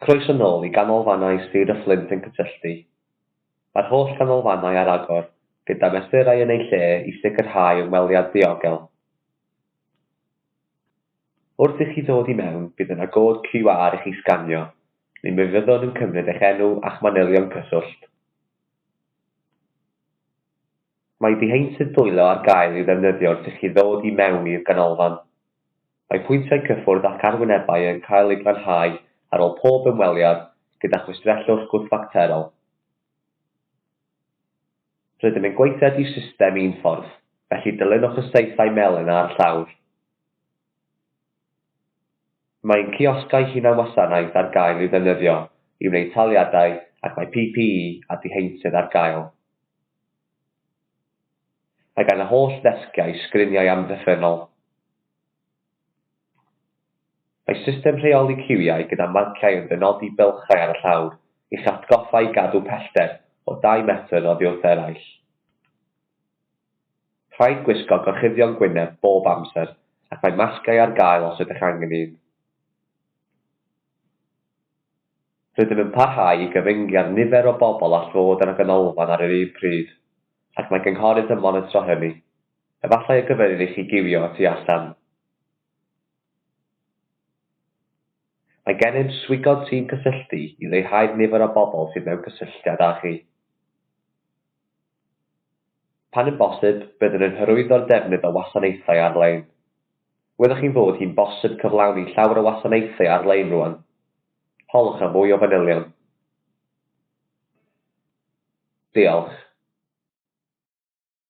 Croeso nôl i ganolfannau Sir y Fflint yn Cysylltu. Mae'r holl ganolfannau ar agor, gyda mesurau yn eu lle i sicrhau ymweliad diogel. Wrth i chi ddod i mewn, bydd yna god QR i chi sganio, neu mi fyddwn yn cymryd eich enw a'ch manylion cyswllt. Mae diheintydd dwylo ar gael i'w ddefnyddio wrth i chi ddod i mewn i'r ganolfan. Mae pwyntiau cyffwrdd ac arwynebau yn cael eu glanhau ar ôl pob ymweliad gyda chwistrellwch gwrthfacterol. Rydym yn gweithredu system un ffordd, felly dilynwch y saethau melyn a'r llawr. Mae ein ciosgau hunanwasanaeth ar gael i'w ddefnyddio i wneud taliadau ac mae PPE a diheintydd ar gael. Mae gan y holl ddesgiau sgriniau amddiffynnol. Mae system rheoli ciwiau gyda marciau yn dynodi bylchau ar y llawr i'ch atgoffa i gadw pellter o 2 metr oddi wrth eraill. Rhaid gwisgo gorchuddion gwyneb bob amser ac mae masgiau ar gael os ydych angen un. Rydym yn parhau i gyfyngu ar nifer o bobl all fod yn y ganolfan ar yr un pryd, ac mae cynghorydd yn monitro hynny. Efallai y gofynnir i chi giwio y tu allan. Mae gennym swigod tîm cysylltu i leihau'r nifer o bobl sydd mewn cysylltiad â chi. Pan yn bosib, byddwn yn hyrwyddo'r defnydd o wasanaethau ar-lein. Wyddoch chi'n fod hi'n bosib cyflawni llawer o wasanaethau ar-lein rŵan? Holwch am fwy o fanylion. Diolch.